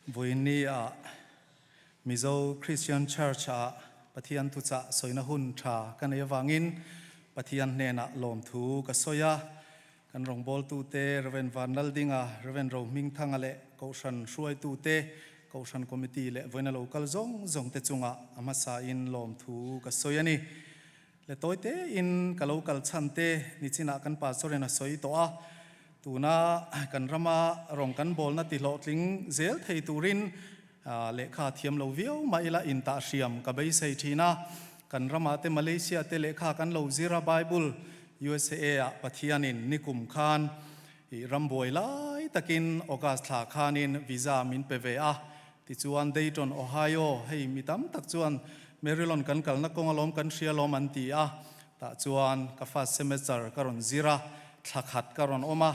Vawiinni ah Mizo Christian Church ah Pathian thuchah sawina hun tha ka nei avangin Pathian hnenah lawmthu ka sawi a. Kan rawngbawltute Rev. Vanlaldinga, Rev. Rohmingthanga leh Kohhran hruaitute, Kohhran Committee leh vawiina lo kal zawng zawngte chungah a hmasain lawmthu ka sawi a ni. Le tawi tein ka lo kal chhan te nichinah kan Pastor-in a sawi tawh a, tuna kan rama rawng kan bawlna ti hlawhtling zel thei turin lehkha thiam lo viau mah ila intah hriam ka beisei thin a. Kan ramah te Malaysia te lehkha kan lo zir a Bible USA ah Pathianin nikum khan i rambuai lai takin August thla khanin visa min pe ve a. Tichuan Dayton, Ohio, hei mi tam tak chuan Maryland kan kalna kawng alawm kan hria alawm an ti a, tah chuan ka first semester ka rawn zir a, thla khat ka rawn awm a,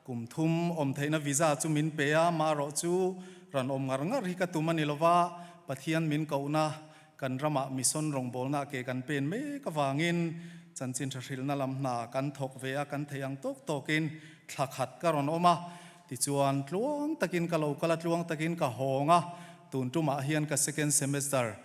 kum thum awm theihna visa chu min pe a, marawh chu rawn awm ngar ngar hi ka tum a ni lova, Pathian min kohna kan ramah mission rawngbawlna ke kan pen mek avangin chanchin tha hrilhna lam hna kan thawk ve a, kan theih ang tawk tawkin thla khat ka rawn awm a, Tichuan, tluang takin ka lo kal a, tluang takin ka hawng a, tun tumah hian ka second semester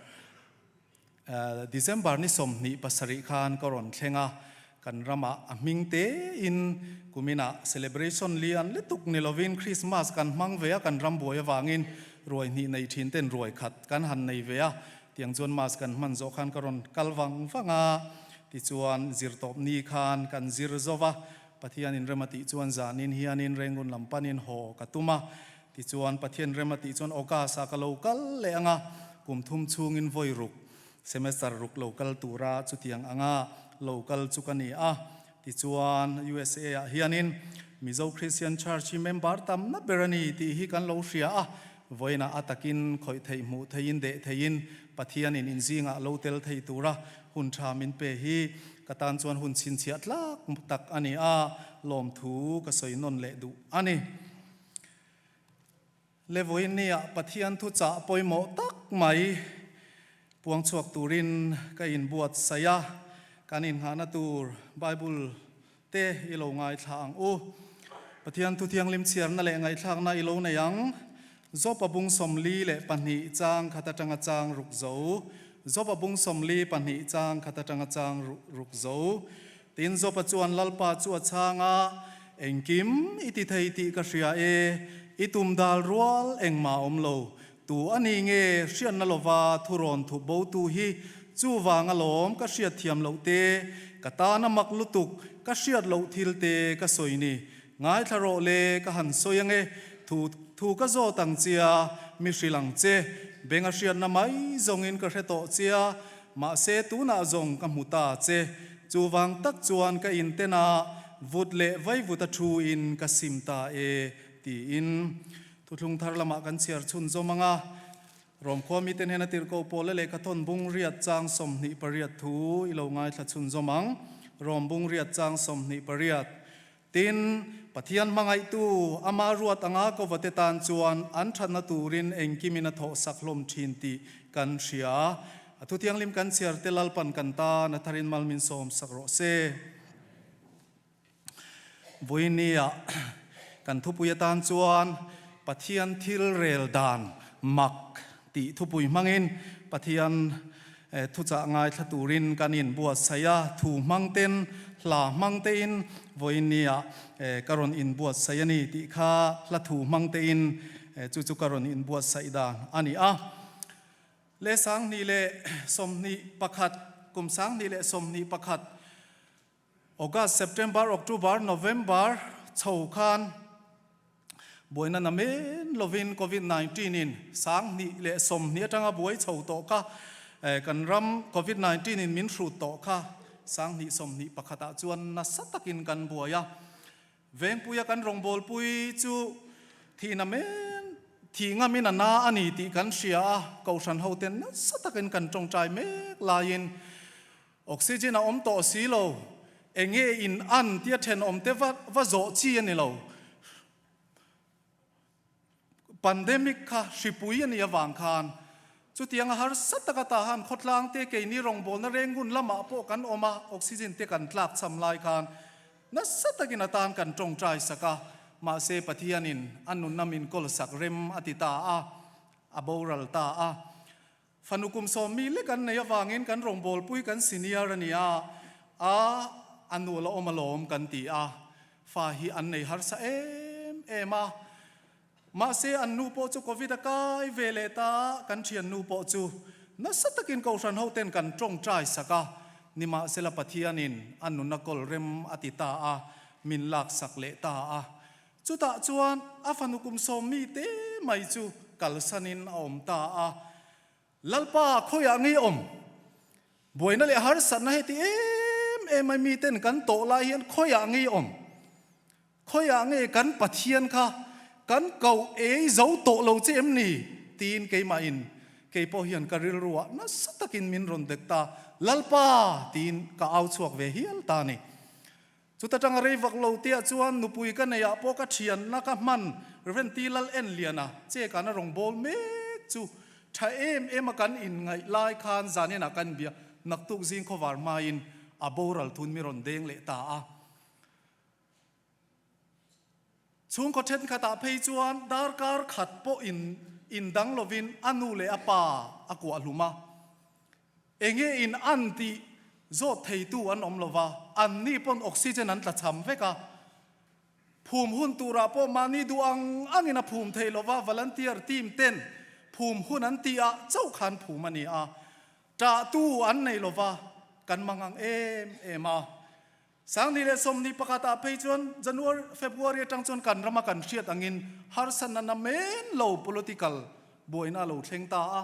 December ni 27 khan ka rawn thleng a, kan ramah a hming tein kuminah celebration lian lutuk ni lovin Christmas kan hmang ve a, kan ram buai avangin ruai hnih nei thin ten ruai khat kan han nei ve a, tiang chuan Mass kan hman zawh khan ka rawn kal vang vang a, tichuan zirtawp ni khan kan zir zo va, Pathianin rem a tih chuan zanin hianin Rengun lam panin haw ka tum a, tichuan Pathian rem a tih chuan August-ah ka lo kal leh ang a, kum thum chhungin vawi ruk, semester ruk lo kal tura chutiang anga lo kal chu ka ni a. Tichuan USA-ah hianin Mizo Christian Church hi member tamna ber a ni tih hi kan lo hria a, vawiinah a takin khawih theih hmuh theihin deh theihin Pathianin inzingah lo tel thei tura hun tha min pe hi Ka tan chuan hun chhinchhiah tlak tak a ni a, lawmthu ka sawi nawn leh duh a ni. Le vawiinniah Pathian thuchah pawimawh tak mai puang chhuak turin ka inbuatsaih a, kan innghahna tur Bible te i lo ngaithla ang u. Pathian thu thianghlim chhiarna leh ngaihthlakna i lo nei ang. Job-a bung 42 chang khat atanga chang ruk zo. Job-a bung 42 chang khat atanga chang ruk zo. Tin, Job-a chuan Lalpa chu a chhang a, Engkim i ti thei tih ka hria e, i tum dal rual engmah a awm lo. Tu a ni nge hriatna lova thurawn thup botu hi chuvang alawm ka hriat thiam loh te, ka tan a mak lutuk, ka hriat loh thil te ka sawi ni. Ngaithla rawh le, ka han sawi ange, thu thu ka zawt ang chia, mi hrilh ang che, beng a hriatna mai zawngin ka hre tawh chia, mahse tunah zawng ka hmu ta che, chuvang tak chuan ka inten a, vut leh vaivut a thu in ka sim ta e, tiin. Thuthlung thar lamah kan chhiar chhunzawm ang a, Rom khua mite hnena tirhkoh Paula lehkha thawn bung riat chang 28 thu i lo ngaithla chhunzawm ang. Rom bung riat chang 28. Tin, Pathian hmangaihtu, ama ruat anga kovate tan chuan an thatna turin engkimin a thawhsak hlawm thin tih kan hria. A thuthianghlim kan chhiar te Lalpan kan tan a tharin mal min sawmsak rawh se. Vawinia kan thupui atan chuan Pathian thil rel dan mak tih thupui hmangin Pathian thuchah ngaithla turin kan inbuatsaih a, thu hmang ten, hla hmang tein vawinia ka rawn inbuatsaih a ni tih kha hla thu hmang tein chu chu ka rawn inbuatsaih dan a ni a. Le 2021, kum 2021, August, September, October, November chho khan buaina na men lovin Covid 19 in 2020 atanga buai chho tawh kha kan ram Covid 19 in min hrut tawh kha 2021 ah chuan nasa takin kan buai a. Vengpuia kan rawngbawlpui chu thihna men thih ngamin a na a ni tih kan hria a, Kohhran hoten nasa takin kan tawngtai mek laiin Oxygen a awm tawh si lo, enge in an tia thenawm te va va zawh chi a ni lo. Pandemic kha hripui a nih avang khan chutianga harsa taka tahan khawtlang te keini rawngbawlna rengun lamah pawh kan awm a, oxygen te kan tlak cham lai khan nasa takin atan kan tawngtai sak a, mahse Pathianin a nunna min kawl sak rem a ti ta a. a boral ta a. Fanu kum 10 mi lek an neih avangin kan rawngbawlpui kan senior a ni a, a a nu la awm alawm kan ti a, fa hi an nei harsa em em a. Mahse an nu pawh chu Covid a kai ve leh ta, kan thian nu pawh chu nasa takin Kohhran ho ten kan tawngtai sak a, nimahsela Pathianin a nuna kawl rem a ti ta a, min laksak leh ta a. Chutah chuan a fanu kum 10 mi te mai chu kalsanin a awm ta a. Lalpa, khawiah nge awm? Buaina leh harsatna heti em em a miten kan tawh lai hian khawiah nge awm? Khawiah nge kan Pathian kha kan koh ei zo tawh lo che em ni? tiin keimahin kei pawh hian ka rilruah nasa takin min rawn dek ta, Lalpa! tiin ka au chhuak ve hial ta a ni. Chuta tanga rei vak lo tiah chuan nupui ka neih ah pawh ka thianna ka hman Reventi Lal en liana che kana rawn bawl mek chu tha em em a kan inngaih lai khan zanin ah kan bia naktuk zing khawvar hmain a boral thun mi rawn deng leh ta a. Chhungkaw thenkhat ah phei chuan darkar khat pawh in indang lovin a nu leh a pa a kuah hlum a. Enge in an tih zawt theitu an awm lova, anni pawn oxygen an tlachham vek a. Phum hun turah pawh mahni duh ang angin a phum thei lova, volunteer team ten phum hun an tih ah chauh khan phum a ni a. Ṭahtu an nei lova, kan mang ang em em a. 2021 ah phei chuan January, February atang chuan kan rama kan hriat angin harsatna namen lo political buaina a lo thleng ta a.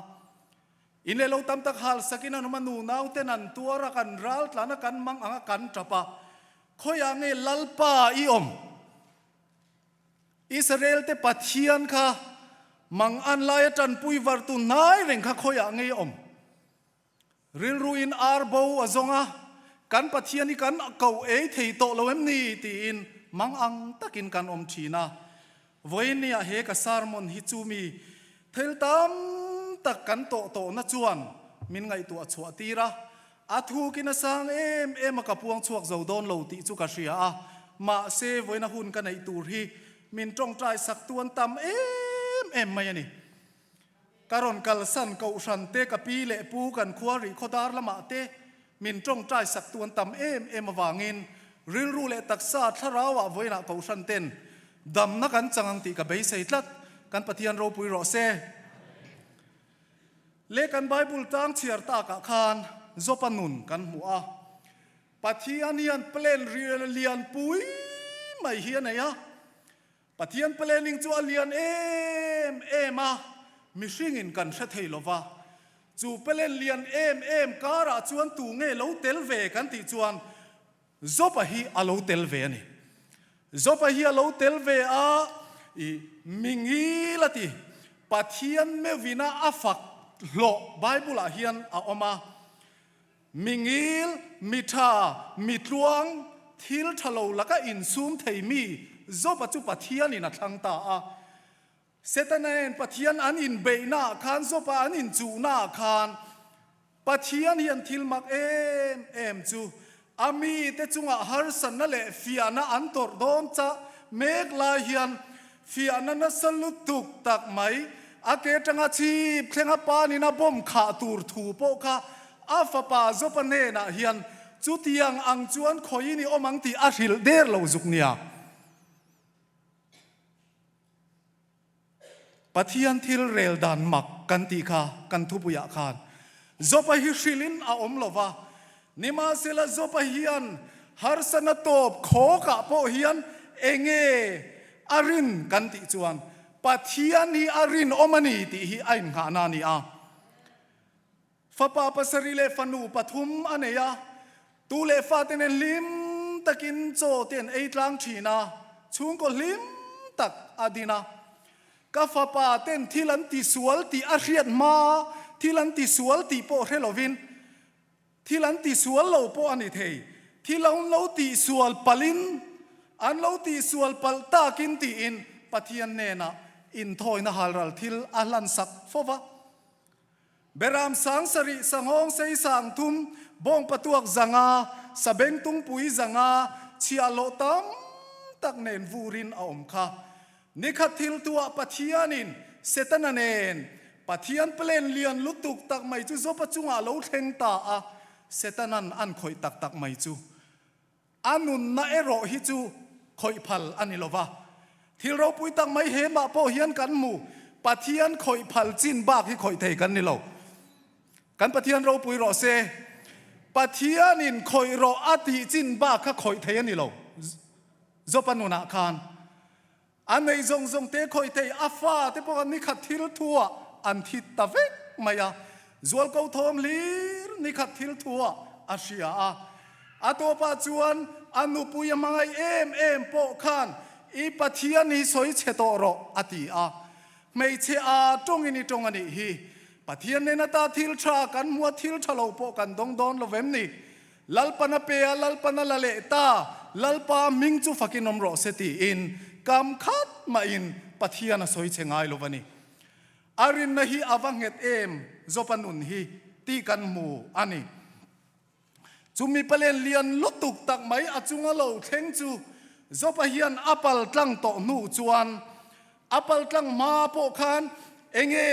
In leh lo tam tak hal sakin an awm a, nu nauten an tuar a, kan ral tlan a, kan mang ang a, kan tap a. Khawiah nge Lalpa i awm? Israel te Pathian kha mang an laia tanpui vartu hnai reng kha khawiah nge i awm? Rilru in ar bo a zawng a, kan Pathian hi kan ko ei thei tawh lo em ni? tiin mang ang takin kan awm thin a. Vawinia he ka sermon hi chu mi thil tam tak kan tawh tawhna chuan min ngaihtuah chhuah tir a, a thukin a sang em em a ka puang chhuak zo dawn lo tih chu ka hria a, mahse vawiina hun ka neih tur hi min tawngtai sak tu an tam em em mai a ni. Ka rawn kalsan kohhran te, ka pi leh pu kan khua rih khawdar lamah te min tawngtai sak tu an tam em em avangin rilru leh taksa thlarauah vawiinah kohhran ten damna kan chang ang tih ka beisei tlat. Kan Pathian ropui rawh se. Le kan Bible tang chhiar takah khan Jopa nun kan hmu a. Pathian hian plan lian pui mai hi a nei a. Pathian planning chu a lian em em a, mihringin kan hre thei lo va. Chu plan lian em em karah chuan tu nge lo tel ve kan tih chuan Job-a hi a lo tel ve a ni. Job-a hi a lo tel ve a, i mi ngil a ti. Pathian meuhvina a fak hlawh Bible-ah hian a awm a. Mi ngil, mi tha, mi tluang, thil tha lo laka insum thei mi Job-a chu Pathianin a thlang ta a. Setana'n Pathian an inbeihnaah khan, Job-a an inchuhnaah khan, Pathian hian thil mak em em chu a mite chungah harsatna leh fiahna an tawrh dawn chah mek lai hian Fiahna nasa lutuk tak mai, a ke atanga chhip thlenga panin a bomb khah tur thu pawh kha a fapa Jopa hnenah hian chutiang ang chuan khawiin i awm ang tih a hrilh der lo zuk nia. Pathian thil rel dan mak kan tih kha kan thupuiah khan Jopa hi hrilhin a awm lo va, nimahsela Jopa hian harsatna tawp khawkah pawh hian enge a rin kan tih chuan Pathian hi a rinawm a ni tih hi a innghahna a ni a. Fapa pasarih leh fanu pathum a nei a, tu leh fate nen hlim takin chaw te an ei tlang thin a, chhungkaw hlim tak a din a. Ka fapa ten thil an ti sual tih a hriat hma, thil an ti sual tih pawh hre lovin, thil an ti sual lo pawh a ni thei, thil an lo tih sual palhin, an lo tih sual palh takin tiin Pathian hnenah inthawina halral thil a hlansak fo va. Beram 7000, sanghawng sei 3000, bawng patuak 500, sabeng tungpui 500, chhiahhlawh tam tak nen vurin a awm kha. Nikhat thil tuah Pathianin Setana nen Pathian plan lian lutuk tak mai chu Job-a chungah lo thleng ta a, Setanan an khawih tak tak mai chu. A nunna erawh hi chu khawih phal a ni lo va. Thil ropui tak mai he mah pawh hian kan hmu, Pathian khawih phal chin bak hi khawih thei kan ni lo. Kan Pathian ropui rawh se. Pathianin khawih rawh a tih chin bak kha khawih thei a ni lo. Job-a nunah khan a nei zawng zawng te khawih thei, a fa te pawh khan nikhat thil thuah an thi ta vek mai a. Zualko thawm hlir nikhat thil thuah a hria a. A tawpah chuan a nupui a hmangaih em em pawh khan i Pathian hi sawi chhe tawh rawh a ti a. Hmeichhe a tawngin i tawng a nih hi. Pathian nena ta thil tha kan hmua thil tha lo pawh kan dawng dawn lo vem ni. Lalpan a pe a, Lalpan a la leh ta, Lalpa hming chu fakin awm rawh se tiin kam khat mahin Pathian a sawi che ngai lo va ni. A rinna hi a va nghet em Job-a nun hi tih kan hmu a ni. Chu mi palen lian lutuk tak mai a chunga lo thleng chu Job-a hian a pal tlang tawh hnu chuan a pal tlang hma pawh khan enge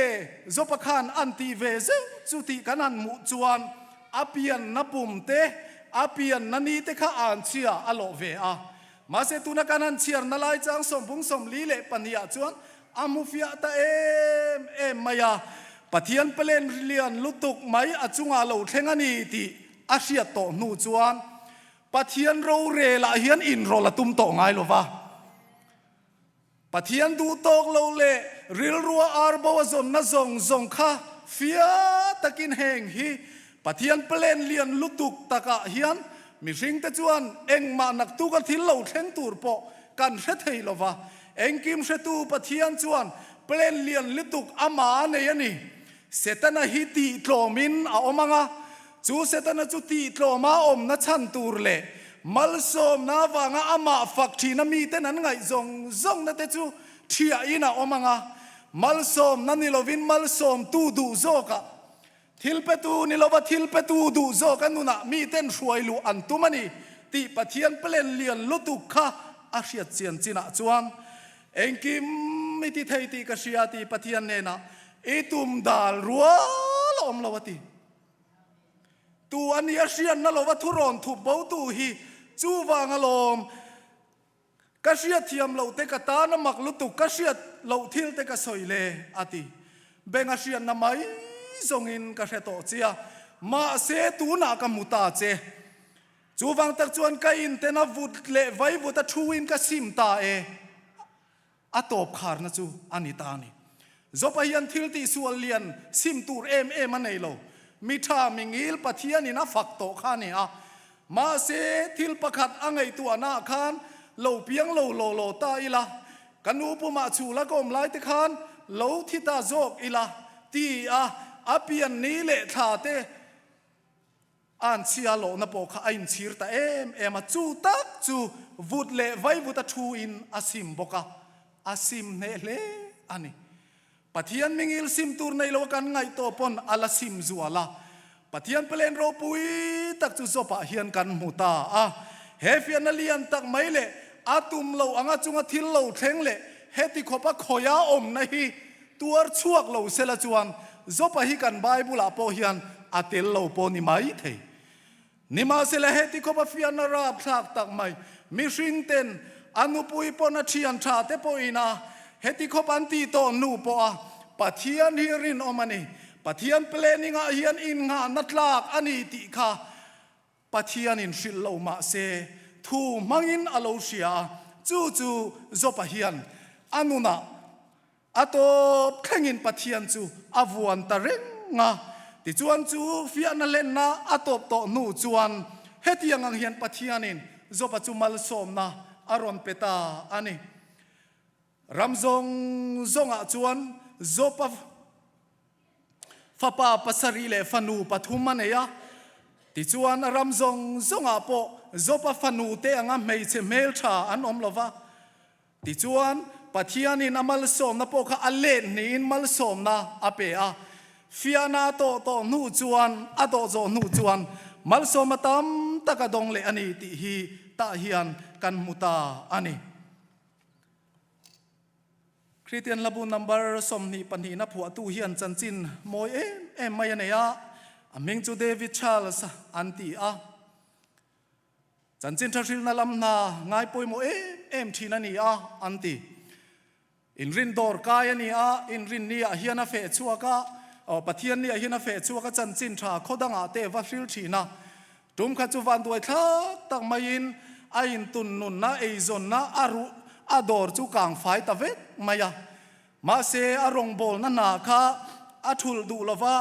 Job-a khan an tih ve zeuh chu tih kan han hmuh chuan a pianna pum te, a pianna ni te kha an chhia a lawh ve a. Mahse tuna kan han chhiarna lai chang sawmpung 42 ah chuan a hmu fiah ta em em mai a, Pathian palen lian lutuk mai a chungah lo thleng a ni tih a hriat tawh hnu chuan Pathian rorelah hian inrawlh a tum tawh ngai lo va. Pathian duh tawk lo leh rilrua arbo a zawnna zawng zawng kha fia takin heng hi Pathian plan lian lutuk takah hian mihringte chuan engmah naktuk a thil lo thleng tur pawh kan hre thei lo va, engkim hretu Pathian chuan plan lian lutuk ama a nei a ni. Setana hi tihtlawmin a awm ang a, chu Setana chu tihtlawma awmna chhan tur leh malsawmna avanga amah fak thina miten an ngaih zawng zawngna te chu thiahin a awm ang a, malsawmna ni lovin malsawmtu duh zawkah thil petu ni lova thil petu duh zawk a nunah miten hruai luh an tum a ni tih Pathian plan lian lutuk kha a hriat chian chinah chuan Engkim i ti thei tih ka hria tih Pathian hnenah i tum dal rual a awm lo a ti. Tu a nia hriatna lova thurawn thup bo tu hi chuvang alawm ka hriatthiam loh te ka tan a mak lutuk ka hriat loh thil te ka sawi le a ti. Beng a hriatna mai zawngin ka hre tawh che a, mahse tunah ka hmu ta che. Chuvang tak chuan ka inten a vut leh vaivut a thuin ka sim ta e, a tawp kharna chu a ni ta a ni. Job-a hian thil tihsual lian sim tur em em a nei lo. Mi tha, mi ngil Pathianin a fak tawh kha a ni a. Mahse, thil pakhat a ngaihtuahnaah khan lo piang lo law law ta ila, ka nu pumah chhul a ka awm lai te khan lo thi ta zawk ila ti a, a pian ni leh thla te, An chhia lohna pawh kha a inchhir ta em em a, chu tak chu vut leh vaivut a thu in a sim bawk a, a sim hneh hle a ni. Pathian mingil sim tur nei lo a kan ngaih tawh pawn a la sim zual a, Pathian palen ropui tak chu Job-ah hian kan hmu ta a. He fiahna lian tak mai leh a tum lo anga chunga thil lo thleng leh heti khawpa khawia awmna hi Tuar chhuak lo sela chuan Job-a hi kan Bible-ah pawh hian a tel lo pawh ni mai thei. Nimahsela heti khawp a fiahna rapthlak tak mai, mihring ten a nupui pawn a thian tha te pawhin a heti khawp an tih tawh hnu pawh a Pathian hi rinawm a ni, Pathian planning-ah hian innghahna tlak a ni tih kha Pathianin hrilh lo mah se, thu hmangin a lo hria a, chu chu Job-a hian a nunah a tawp thlengin Pathian chu a vuan ta reng a. Tichuan chu fiahna hlenna a tawp tawh hnu chuan hetiang ang hian Pathianin Job-a chu malsawmna a rawn pe ta a ni. Ram zawng zawngah chuan Job-a Fapa pasarih leh fanu pathum a nei a, tichuan a ram zawng zawngah pawh Job-a fanu te anga hmeichhe hmeltha an awm lo va. Tichuan, Pathianin a malsawmna pawh kha a let hnihin malsawmna a pe a. Fiahna a tawh tawh hnu chuan, a dawh zawh hnu chuan malsawmna tam tak a dawng leh a ni tih hi tah hian kan hmu ta a ni. Kristian hlabu number 22 na phuahtu hian chanchin mawi em em mai a nei a, a hming chu David Charles an ti a. Chanchin tha hrilhna lam hna ngai pawimawh em em thin a ni a, an ti. Inrin dawr kai a ni a, inrin ni ah hian a feh chhuak a, aw Pathian ni ah hian a feh chhuak a, chanchin tha khaw dangah te va hril thin a. Tum khat chu vanduai thlak tak maiin a intun nunna eizawnna a ruh a dawr chu kang fai ta vek mai a. Mahse a rawngbawlna hna kha a thulh duh lo va,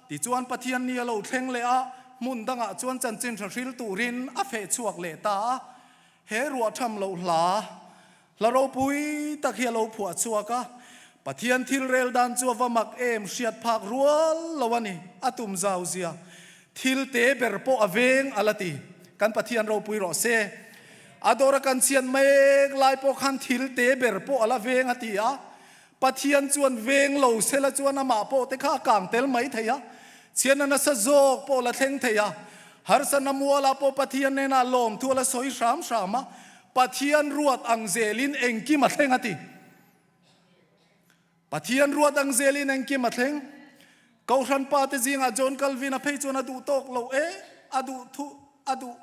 tichuan Pathian ni a lo thleng leh a, hmun dangah chuan chanchin tha hril turin a feh chhuak leh ta a. He ruah tham loh hla Hla ropui tak hi a lo phuah chhuak a, Pathian thil rel dan chu a va mak em hriat phak rual lo a ni, a tum zau zia. Thil te ber pawh a veng a la ti. Kan Pathian ropui rawh se. A dawr a kan chhiat mek lai pawh khan thil te ber pawh a la veng a ti a, Pathian chuan veng lo sela chuan amah pawh te kha a kang tel mai thei a, chhiatna nasa zawk pawh la thleng thei a, harsatna mualah pawh Pathian hnenah lawmthu a la sawi hram hram a, Pathian ruat ang zelin engkim a thleng a ti. Pathian ruat ang zelin engkim a thleng. Kohhran pa te zingah John Calvin a phei chuan a duh tawk lo e, a duh thu, a duh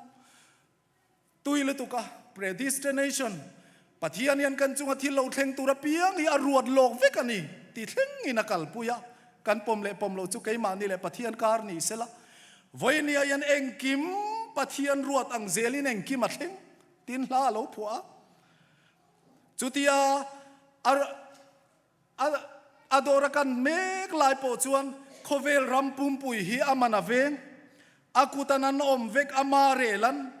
tui lutuk a, predestination, Pathian hian kan chunga thil lo thleng tur apiang hi a ruat lawk vek a ni ti thlengin a kalpui a, kan pawm leh pawm lo chu keimahni leh Pathian kar ni sela, vawinia hian engkim Pathian ruat ang zelin engkim a thleng tin hla a lo phuah a, chutia a a a dawr a kan mek lai pawh chuan khawvel ram pumpui hi a man a veng, a kut an an awm vek a ma rel an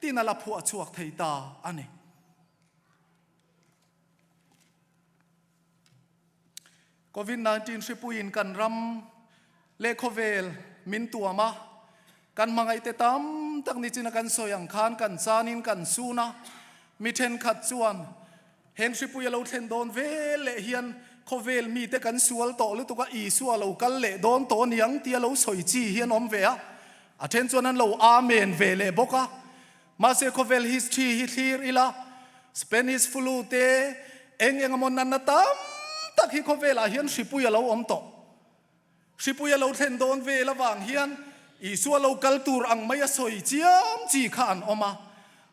tin a la phuah chhuak thei ta a ni. Covid 19 hripuiin kan ram leh khawvel min tuam a, kan hmangaihte tam tak nichina kan sawi ang khan kan chanin kan sun a, mi thenkhat chuan heng hripui a lo thlen dawn vel leh hian khawvel mite kan sual tawh lutuk a, Isua lo kal leh dawn tawh aniang tia lo sawi chi hi an awm ve a, a then chuan an lo amen ve leh bawk a. Mahse khawvel history hi thlir ila, Spanish flu te, eng eng emaw natna tam tak hi khawvelah hian hripui a lo awm tawh. Hripui a lo thlen dawn vel avang hian Isua lo kal tur ang mai a sawi chiam chi kha an awm a.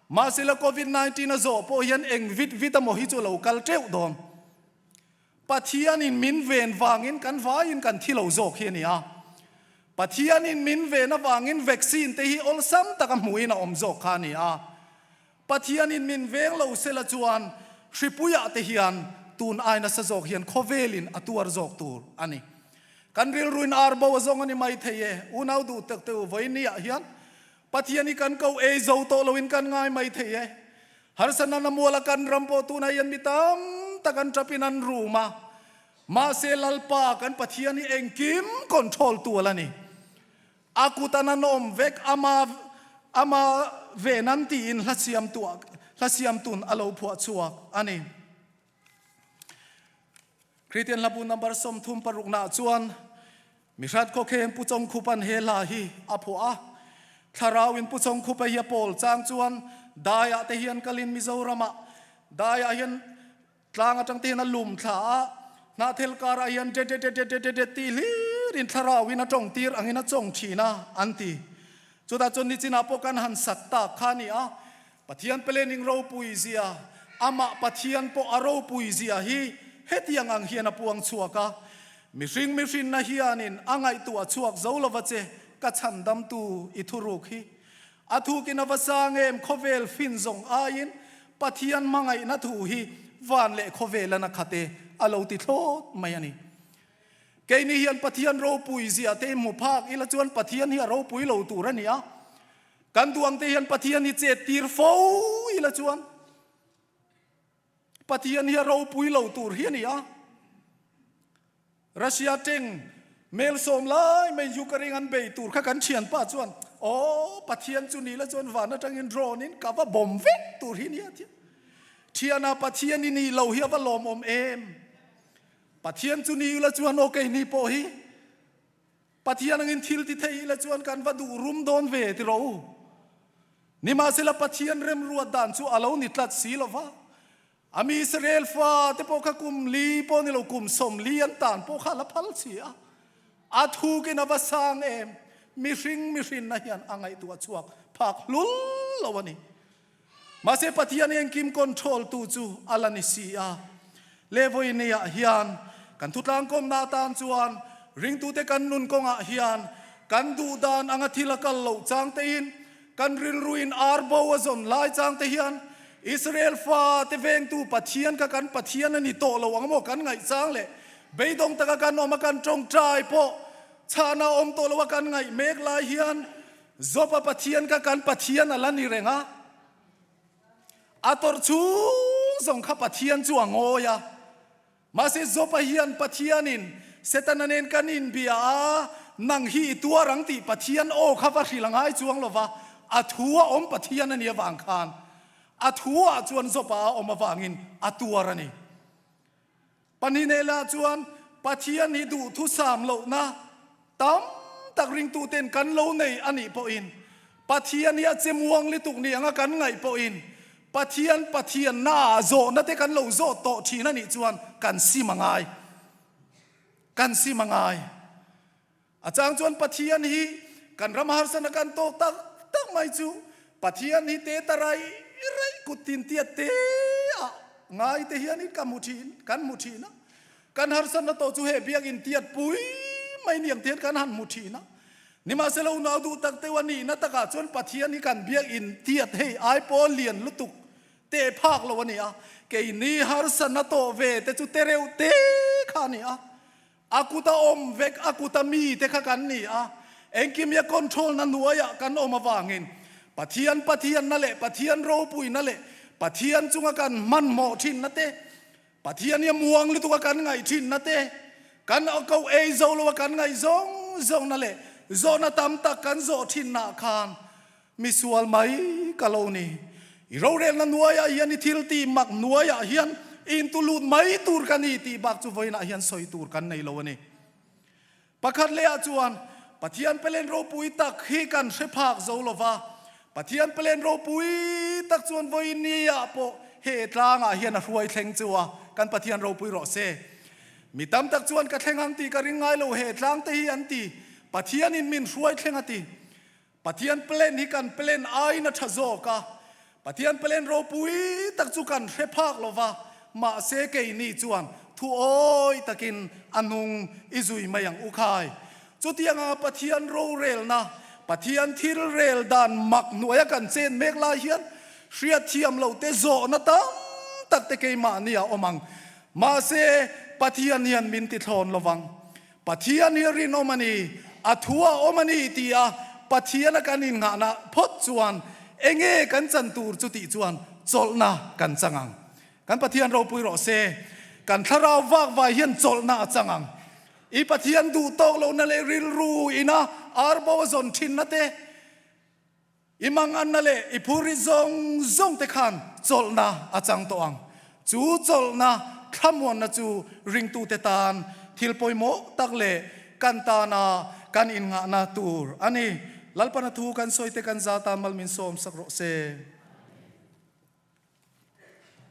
Mahse la Covid 19 a zawh pawh hian eng vit vit emaw hi chu a lo kal teuh dawn. Pathianin min ven vangin kan vaiin kan thi lo zawk hi a ni a. Pathianin min ven avangin vaccine te hi awlsam taka hmuhin a awm zawk kha a ni a. Pathianin min veng lo sela chuan hripuiah te hian tun ai nasa zawk hian khawvelin a tuar zawk tur a ni. Kan rilruin ar bo a zawng a ni mai thei e, unau duh tak te u, vawinia hian Pathian hi kan ko ei zo tawh loin kan ngai mai thei e. Harsatna na muala kan ram pawh tunah hian mi tam tak an tapin an rum a, mahse Lalpa kan Pathian hi engkim control tu ala ni. A kut an an awm vek, ama ama ve nan tiin hla siam tu hla siam tun a lo phuah chhuak a ni. Kristian hlabu number 36 nah chuan Mihrat khawkheng Pu Chawngkhupa'n he hla hi a phuah a. Thlarauin Pu Chawngkhupa hi a pawl chang chuan daiah te hian kalin Mizoramah daiah hian tlang atang te hian a lum thla a, hnahthel karah hian de de de de de de de tih hlirin thlarauin a tawng tir angin a chawng thin a an ti. Chutah chuan nichinah pawh kan han sak tak kha a ni a, Pathian pelening ropui zia, amah Pathian pawh a ropui zia hi hetiang ang hian a puang chhuak a, Mihring mihrinna hianin a ngaihtuah chhuak zo lova che, ka chhandamtu i thuruk hi. A thukin a va sang em khawvel fin zawng aiin Pathian hmangaihna thu hi van leh khawvelan a khat e, a lo ti thlawt mai a ni. Keini hian Pathian ropui zia te hmu phak ila chuan Pathian hi a ropui lo tur a ni a. Kan duh ang te hian Pathian hi chet tir fo ila chuan Pathian hi a ropui lo tur hi a ni a. Russia teng mel sawm lai mai Ukraine an bei tur kha kan thian pa chuan aw Pathian chu ni la chuan van atangin drone in ka va bomb vek tur hi nia thian. Thiana Pathian i ni lo hi a va lawmawm em. Pathian chu ni ila chuan aw keini pawh hi Pathian angin thil ti thei ila chuan kan va duh rum dawn ve ti rawh u. Nimahsela Pathian remruat dan chu a lo ni tlat si lova. A mi Israel fa te pawh kha kum li pawh ni lo kum 40 an tan pawh kha a la phal si a. A thukin a va sang em? Mihring mihrinna hian a ngaihtuah chhuak phak hlul lo a ni. Mahse Pathian engkim control tu chu a la ni si a. Levoinia hian kan thutlangkawmna atan chuan ringtute kan nun kawngah hian kan duhdan anga thil a kal loh chang tein kan rilruin ar bo a zawn lai chang te hian Israel fate vengtu Pathian kha kan Pathian a ni tawh lo ang maw kan ngaih chang leh beidawng taka kan awm a kan tawngtai pawh chhahna awm tawh lo a kan ngaih mek lai hian Job-a Pathian kha kan Pathian a la ni reng a, a tawrh chhung zawng kha Pathian chu a ngawi a. Mahse Job-a hian Pathianin Setana nen kan inbia a, nang hi i tuar ang tih Pathian aw kha va hrilh a ngai chuang lo va, a thu a awm Pathian a nih avang khan a thu ah chuan Job-a a awm avangin a tuar a ni. Panihnehlah chuan Pathian hi duhthusam lohna tam tak ringtuten kan lo nei a nih pawhin, Pathian hi a che muang lutuk ni anga kan ngaih pawhin, Pathian Pathiannaah zawhna te kan lo zawh tawh thin a nih chuan kan sim a ngai. Kan sim a ngai. A chang chuan Pathian hi kan ram harsana kan tawk tak tak mai chu Pathian hi te ta rai rai kut tin tiat te ah ngai te hian in ka hmu thin, kan hmu thin a. Kan harsatna tawh chu he biakinn tiat pui mai ni ang te hian kan han hmu thin a. Nimahsela unau duh tak deuh a nihna takah chuan Pathian hi kan biakinn tiat hei ai pawh lian lutuk te phak lo a ni a. Keini harsatna tawh ve te chu te reuh te kha a ni a. A kuta awm vek, a kuta mi te kha kan ni a, engkim hi a control na hnuaiah kan awm avangin Pathian Pathianna leh Pathian ropuina leh Pathian chunga kan hmanhmawh thinna te, Pathian hi a muang lutuka kan ngaih thinna te, kan ko ei zo loa kan ngaih zawng zawngna leh zawhna tam tak kan zawh thinnaah khan Misual mai ka lo ni. I rorelna hnuaiah hian i thil tih mak hnuaiah hian i intu lut mai tur ka ni tih bak chu vawiinah hian sawi tur kan nei lo a ni. Pakhat lehah chuan Pathian pelen ropui tak hi kan hre phak zo lo va, Pathian pelen ropui tak chuan vawiin niah pawh he tlangah hian a hruai thleng chu a, kan Pathian ropui rawh se. Mi tam tak chuan ka thleng ang tih ka ring ngai lo he tlang te hi an ti, Pathianin min hruai thleng a ti. Pathian plan hi kan plan aiin a tha zawk a, Pathian plan ropui tak chu kan hre phak lo va, mahse keini chuan thu awi takin a hnung i zui mai ang u khai. Chutianga Pathian rorelna, Pathian thil rel dan mak hnuaia kan chen mek lai hian hriatthiam loh te zawhna tam tak te keimahni a awm ang. Mahse Pathian hian min tithlawn lo vang. Pathian hi rinawm a ni, a thu a awm a ni ti a Pathiana kan innghahna phawt chuan enge kan chan tur chu tih chuan chawlhna kan chang ang. Kan Pathian ropui rawh se, kan thlarau vak vai hian chawlhna a chang ang. I Pathian duh tawk lohna leh rilru ina arbo a zawn thinna te, I manganna leh i phurrit zawng zawng te khan chawlhna a chang tawh ang. Chu chawlhna thlamuanna chu ringtute tan thil pawimawh tak leh kan tana kan innghahna tur a ni. Lalpana thu kan sawi te kan zata mal min sawm sak rawh se.